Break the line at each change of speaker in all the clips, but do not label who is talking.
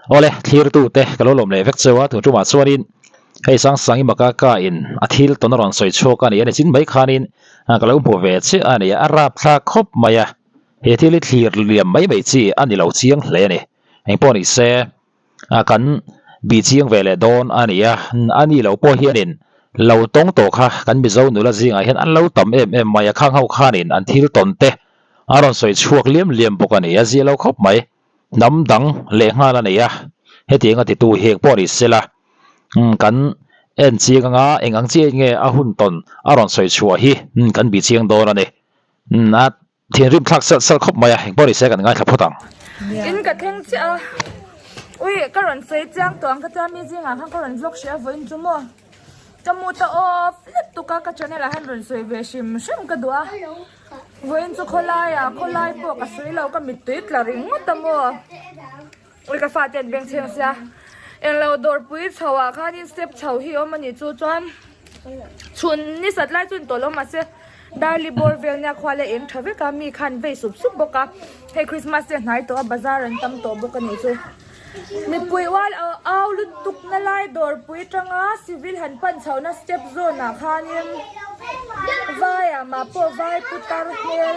Awle, thlirtute ka lo lawm leh vek cheu a, tun tumah chuanin hei Sangsangi Makaka in a thil tawn a rawn sawi chhuak a ni a ni chin mai khanin ka lo hmu ve chiah a ni a, a rapthlak khawp mai a, he thil hi thlir liam mai mai chi a ni lo chiang hle a ni. Engpawh ni se kan bih chiang ve leh dawn a ni a, a ni lo pawh hianin lo tawng tawh kha kan Mizo nula zingah hian an lo tam em em mai a, khang ho khanin an thil tawn te a rawn sawi chhuak liam liam bawk a ni, a zia lo khawp mai. Hnam dang leh nghal a nei a, hetiang a titu hek pawh ni sela, kan en chiang anga eng ang chiah nge a hun tawn a rawn sawi chhuah hi kan bih chiang dawn a ni. A thinrim thlak salh salh khawp mai a, eng pawh ni se kan ngaithla phawt ang.
In ka thleng chiah a, ui ka rawn sawi chiang tawh ang ka tia mi zingah khan ka rawn vlog hrih a vawiin chu maw. Ka mu ta off lek tuk a, ka channel ah hian rawn sawi ve hrim hrim ka duh a. Vawiin chu khawlai ah khawlai pawh ka sawi lo ka mittui tla ringawt a maw. Ui ka fate an beng chheng sia. Englo dawrpui chho ah khanin step chho hi awm a nih chu chuan chhun ni sat lai chu in tawlh awm mahse darli bawr vel nia khua leh eng tha vek a mi khan vei sup sup bawk a. Hei Christmas te a hnai tawh a bazar an tam tawh bawk a nih chu. Mipui ual au lutuk na lai dawrpui tanga civil han pan chhohna step zawn ah khanin vai ah mah pawh vai putar hmel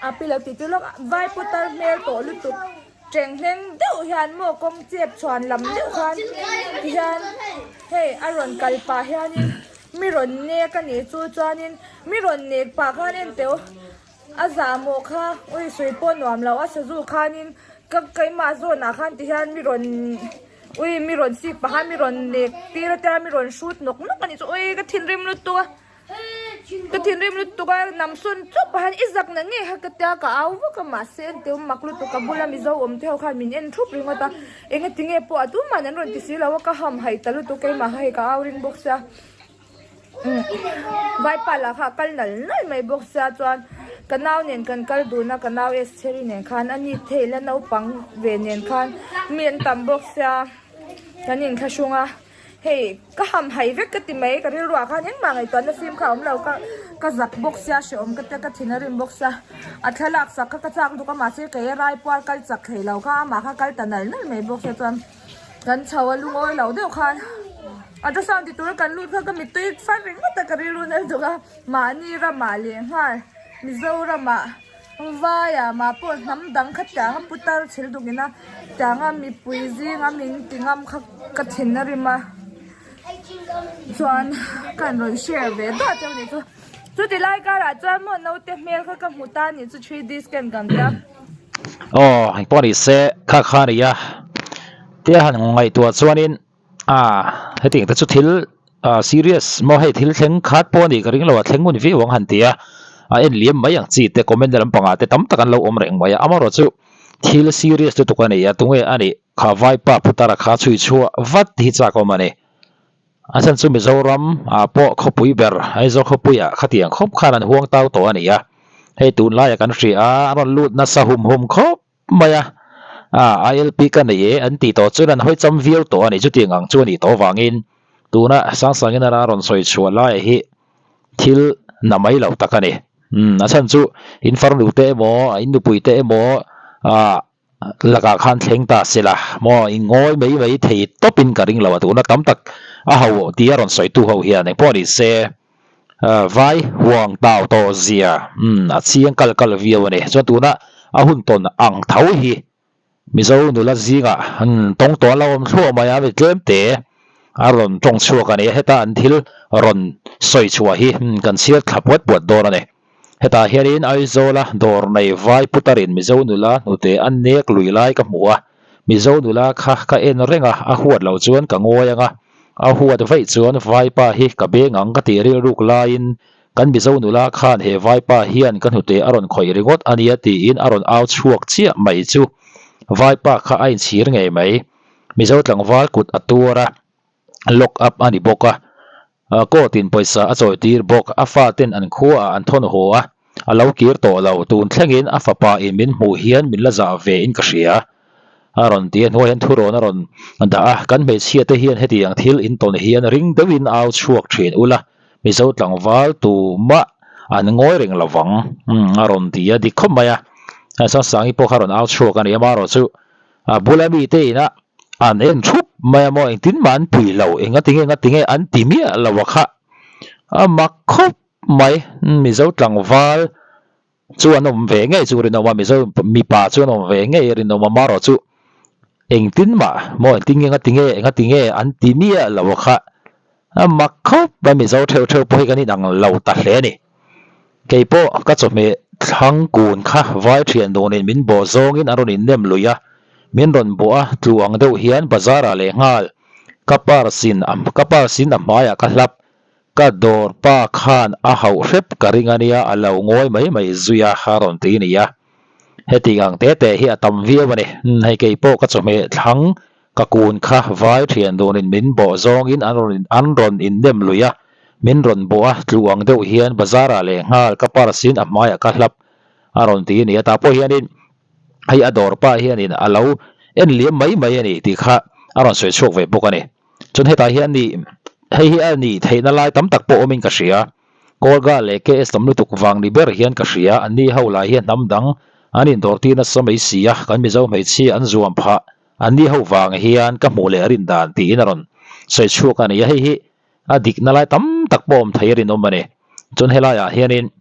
a pi lo tih tir lawk vai putar hmel tawh lutuk teng hleng deuh hian maw kawng chep chhuan lam deuh khan ti hian hei a rawn kal pah hianin mi rawn nek a nih chu chuanin mi rawn nek pah khan enteu. A zah maw kha ui sawi pawh nuam lo a sazu khanin ka keimah zawnah khan ti hian mi rawn ui mi rawn sik pah a mi rawn nek tir a tia mi rawn hrut nawk nawk a nih chu ui ka thinrim lutuk a ka thinrim lutuk a nam sawn chawp pah hian i zak na ngei kha ka tia ka au vak a mahse engti awm mak lutuk ka bula mizo awm te ho khan min en thup ringawt a engati nge pawh a tumah an rawn ti si lo a ka hamhaih ta lutuk keimah kha hei ka au ring bawk sia. Vaipa lah kha a kal nal nal mai bawk sia chuan ka nau nen kan kal dun a ka nau Estheri nen khan a ni thei la naupang ve nen khan mi an tam bawk sia kan inthlahrung a hei ka hamhaih vek ka ti mai ka rilruah khan engmah ngaihtuahna fim kha a awm lo ka ka zak bawk sia hrehawm ka tia ka thin a rim bawk sia a thlalak sak kha ka chak lutuk a mahse kei a raipuar kal chak thei lo kha amah kha kal ta nal nal mai bawk sia chuan. Kan chho a lungawi lo deuh khan ultrasound ti tura kan lut kha ka mittui far ringawt a ka rilru nal tuk a mahni ramah leh nghal Mizoramah vaiah mah pawh hnam dang kha tianga putar chhel duk ina tianga mipui zinga min ti ngam kha ka thin a rim a chuan ka han rawn share ve deuh a nih chu chuti lai karah chuan maw naute hmel kha ka hmu ta a nih chu 3D scan kan tia.
Aw engpawh ni se kha kha a ni a tia han ngaihtuah chuanin ah hetiang te chu thil ah serious maw hei thil thleng khat pawh a nih ka ring lo a thleng ngun viau ang han ti a a en liam mai ang chi te comment lampangah te tam tak an lo awm reng mai a amaherawhchu thil serious lutuk a ni a tunge a nih kha vaipa putara kha chhui chhuah vat hi chak awm a ni a chhan chu Mizoram ah pawh khawpui ber Aizawl khawpuiah khatiang khawp khan an huang tau tawh a ni a hei tunlaiah kan hria a a rawn lut nasa hum hum khawp mai a ah ILP ka nei e an tih tawh chuan an hawi cham viau tawh a ni chutiang ang chu a nih tawh avangin tuna Sangsangin a rawn sawi chhuah laiah hi thil na mai lo tak a ni umm a chhan chu in farnu te emaw in nupui te emaw ah Lakah khan thleng ta se la maw i ngawi mai mai thei tawpin ka ring lo a tuna tam tak a ho tia rawn sawitu ho hian engpawh ni se vai huang tau tawh zia umm a chiang kal kal viau a ni chuan tuna a hun tawn ang tho hi Mizo nula zingah tawng tawh a lo awm thluah mai a mi tlem te a rawn tawng chhuak a ni a heta an thil rawn sawi chhuah hi kan chhiar thla puat puat dawn a ni. Hetah hianin Aizawla dawr nei vai putarin Mizo nula hnute a nek lui lai ka hmu a, Mizo nula kha ka en reng a, a huat loh chuan ka ngawi ang a, a huat vaih chuan vaipa hi ka beng ang ka tih rilruk laiin kan Mizo nula khan he vaipa hian ka hnute a rawn khawih ringawt a nia tiin a rawn au chhuak chiah mai chu vaipa kha a inchhir ngei mai. Mizo tlangval kut a tuar a, lock up a ni bawk a. Court in pawisa a chawi tir bawk, a fa ten an khua ah an thawn haw a, a lo kir tawh lo, tun thlengin a fapa in min hmuh hian min la zah ve in ka hria. A rawn ti a, hnuai hian thurawn a rawn dah a, kan hmeichhia te hian hetiang thil in tawn hian ring deuhin au chhuak thin ula, Mizo tlangval tumah an ngawi reng lovang a rawn ti a, dik khawp mai a, Sangsangi pawh kha a rawn au chhuak a ni, amaherawhchu. A bula mite ina an en thup mai a maw engtin mah an pui lo engatinge engatinge an ti miah lo a kha a mak khawp mai Mizo tlangval chu an awm ve ngei chu rinawm a Mizo mipa chu an awm ve ngei a rinawm a marawh chu engtin mah maw engtin nge engatinge engatinge an ti miah lo a kha a mak khawp mai Mizo theuh theuh pawh hi kan inang lo ta hle a ni. Kei pawh ka chawhmeh thlang kun kha vai thian dunin min bawh zawngin a rawn innem lui a, min rawn bawh a tlu ang deuh hian bazar ah leh nghal ka purse in ka purse in a hmaiah ka hlap, ka dawr pa khan a hauh hrep ka ring a nia a lo ngawi mai mai zui a a rawn ti nia. Heti ang te te hi a tam viau a ni, hei kei pawh ka chawhmeh thlang Ka kun kha vai thian dunin min bawh zawngin an rawn an rawn innem lui a, min rawn bawh a, tlu ang deuh hian bazar ah leh nghal ka purse in a hmaiah ka hlap a rawn ti a ni a, tah pawh hianin hei a dawr pa hianin a lo en liam mai mai a ni tih kha a rawn sawi chhuak ve bawk a ni. Chuan hetah hian nih hei hi a nih theihna lai tam tak pawh awmin ka hria. Kawlga leh KS tam lutuk vang ni ber hian ka hria, an ni ho lai hian hnam dang an indawr tir nasa mai si a, kan Mizo hmeichhia an zuam phah An ni ho vang hian ka hmuh leh rin dan tiin a rawn sawi chhuak a ni a, hei hi a dikna lai tam tak pawh awm thei a rinawm a ni. Chuan helaiah hianin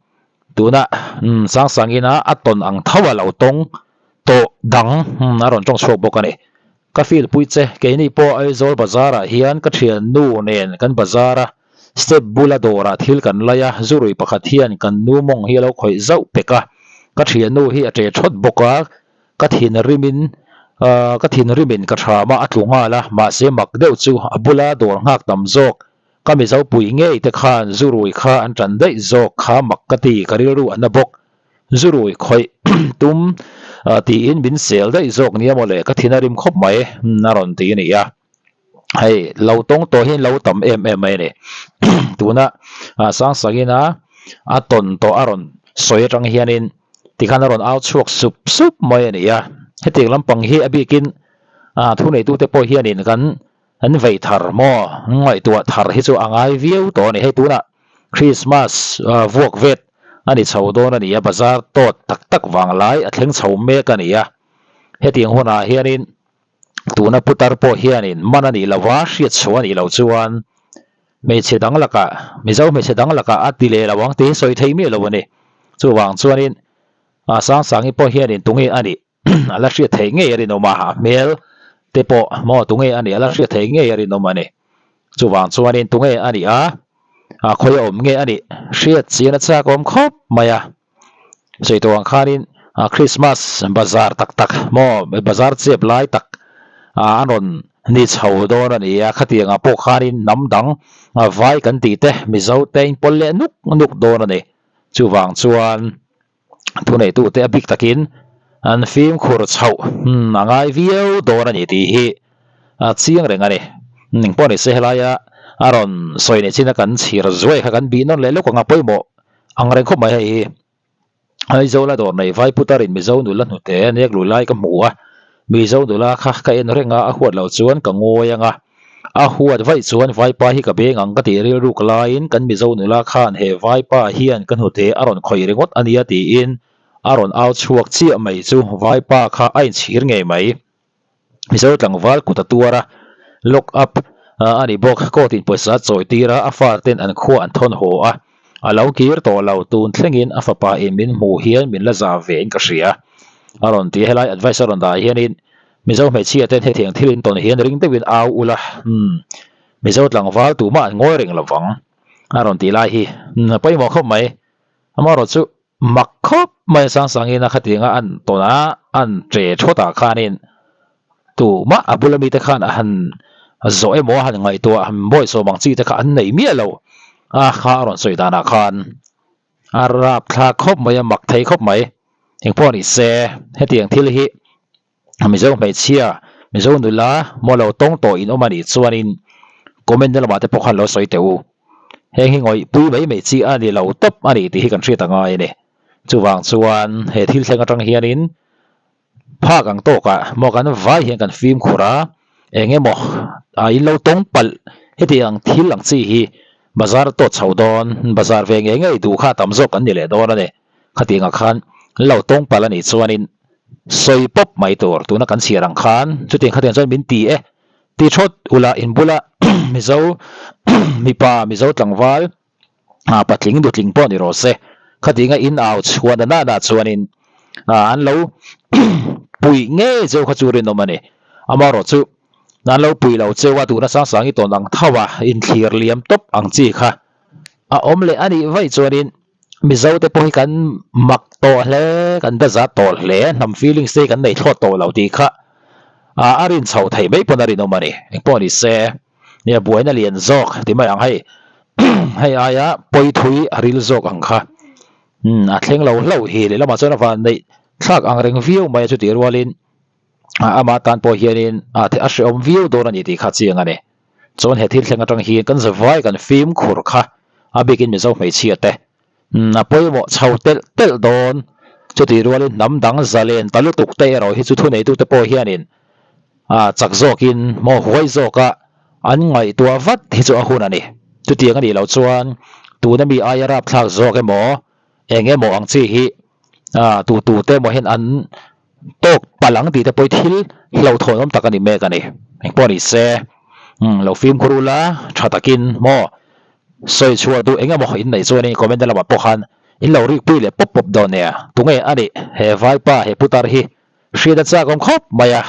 tuna Sangsangina a tawn ang tho a lo tawng tawh dang a rawn tawng chhuak bawk a ni. Ka feel pui che, keini pawh Aizawl bazar ah hian ka thiannu nen kan bazar a, step bula dawrah thil kan lai a, zurui pakhat hian kan nu mawng hi a lo khawih zauh pek a, ka thiannu hi a ṭe thawt bawk a, Ka thinrimin ka thinrimin ka thram a, a tlu nghal a, mahse mak deuh chu a bula dawr nghak tam zawk, ka Mizo pui ngei te khan zurui kha an tan daih zawk kha mak ka ti, ka rilru a na bawk. Zurui khawih tum tiin min sel daih zawk nia mawle, ka thin a rim khawp mai a rawn ti a ni a. Hei lo tawng tawh hi lo tam em em mai a ni. Tuna Sangsangina a tawn tawh a rawn sawi atang hianin tikhan a rawn au chhuak sup sup mai a ni a. Hetiang lampang hi a bikin thuneitute pawh hianin kan an vei thar maw ngaihtuah thar hi chu a ngai viau tawh a ni. Hei tunah Christmas vuak vet a ni chho dawn a ni a, bazar tawt tak tak vanglai a thleng chho mek a ni a. Hetiang hunah hianin Tuna putar pawh hianin man a nih lova hriat chhuah a nih loh chuan hmeichhe dang lakah, Mizo hmeichhe dang lakah a ti leh lo ang tih hi sawi thei miah lo a ni. Chuvang chuanin Sangsangi pawh hianin tunge a nih a la hriat theih ngei a rinawm a, a hmel te pawh maw tunge a nih a la hriat theih ngei a rinawm a ni. Chuvang chuanin tunge a nih a, khawi a awm nge a nih hriat chian a chak awm khawp mai a. Sawi tawh ang khanin Christmas bazar tak tak maw bazar chep lai tak an rawn ni chho dawn a ni a, khatiang ah pawh khanin hnam dang vai kan tih te Mizo te in pawl leh nuk nuk dawn a ni. Chuvang chuan thuneitute a bik takin an fimkhur chhoh a ngai viau dawn a ni tih hi a chiang reng a ni. Engpawh ni se helaia a rawn sawi nei chin a kan chhir zuai kha kan bih nawn leh lawk ang a pawimawh. Ang reng khawp mai hei hi. Aizawl a dawr nei vai putar in Mizo nula hnute a nek lui lai ka hmu a, Mizo nula kha ka en reng a, a huat loh chuan ka ngawi ang a, a huat vaih chuan vaipa hi ka beng ang ka tih rilruk laiin kan Mizo nula khan he vaipa hian ka hnute a rawn khawih ringawt a nia tiin a rawn au chhuak chiah mai chu vaipa kha a inchhir ngei mai. Mizo tlangval kut a tuar a, lock up a ni bawk. Court in pawisa a chawi tir a, a fa ten an khua an thawn haw a, a lo kir tawh lo. Tun thlengin a fapa in min hmuh hian min la zah ve in ka hria. A rawn ti a, helai advice a rawn dah hianin Mizo hmeichhia ten hetiang thil in tawn hian ring deuhin au ula, umm Mizo tlangval tumah an ngawi reng lovang a rawn tih lai hi a pawimawh khawp mai. Amaherawhchu Mak khawp mai Sangsangin a khatianga an tawn a, an ṭe thawt ah khanin tumah a bula mite khan a han zawh emaw a han ngaihtuah a han bawisawm ang chi te kha an nei miah lo a, kha a rawn sawi danah khan a rapthlak khawp mai a, mak thei khawp mai. Engpawh ni se hetiang thil hi Mizo hmeichhia, Mizo nula maw lo tawng tawh in awm a nih chuanin comment na lamah te pawh khan lo sawi teh u. Heng hi ngawih pui mai mai chi a ni lo tawp a ni tih hi kan hriat a ngai a ni. Chuvang chuan he thil thleng atang hianin phak ang tawkah maw kan vai hian kan fimkhur a, eng emaw a in lo tawng palh heti ang thil ang chi hi bazar tawt chho dawn, bazar ve ngei ngei duh kha tam zawk kan ni leh dawn a ni. Khatiangah khan lo tawng palh a nih chuanin. sawi pawp mai tur tuna kan chhiar ang khan chutiang khatiang chuan min ti e ti thawt ula in bula Mizo mipa Mizo tlangval ah patling nutling pawh ni rawh se khatinga in au chhuan a nana chuanin ah an lo puih ngei cheu kha chu rinawm a ni amaherawh chu an lo puih lo cheu a tuna sang sang i tawn ang tho a inthlir liam tawp ang chi kha a awm leh a nih vaih chuanin Mizo te pawh hi kan mak tawh hle kan dazat tawh hle hnam feelings te hi kan nei thlawt tawh lo tih kha ah a rin chhoh theih mai pawn a rinawm a ni engpawh ni se. Nia buaina lian zawk ti mai ang hei hei aia pawi thui a ril zawk ang kha umm a thleng lo hlauh hi lehlamah chuan a van neih thlak ang reng viau mai a chutih rualin ah ama tan pawh hianin ah a hrehawm viau dawn a ni tih kha chiang a ni chuan he thil thleng atang hian kan zavai kan fimkhur kha a bikin Mizo hmeichhia te umm a pawimawh chho telh telh dawn chutih rualin hnam dang zalen ta lutuk te erawh hi chu thuneitute pawh hianin A chak zawkin maw huai zawka an ngaihtuah vat hi chu a hun a ni. Chutiang a nih loh chuan tuna mi aia rapthlak zawk emaw eng emaw ang chi hi a tu tu te emaw hian an tawk palh ang tih te pawh hi thil hlauhthawn awm tak a ni mek a ni. Engpawh ni se umm lo fimkhur ula tha takin maw sawi chhuah duh eng emaw in neih chuanin comment na lamah pawh khan in lo rikpui leh pawp pawp dawn nia. Tunge a nih he vaipa he putar hi Hriat a chak awm khawp mai a,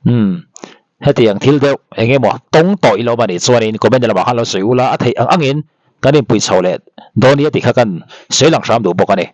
umm hetiang thil deuh eng emaw tawng tawh ilo awm a nih chuanin comment lamah khan lo sawi ula a theih ang angin kan inpui chho leh dawn nia tih kha kan sawi lang hram duh bawk a ni.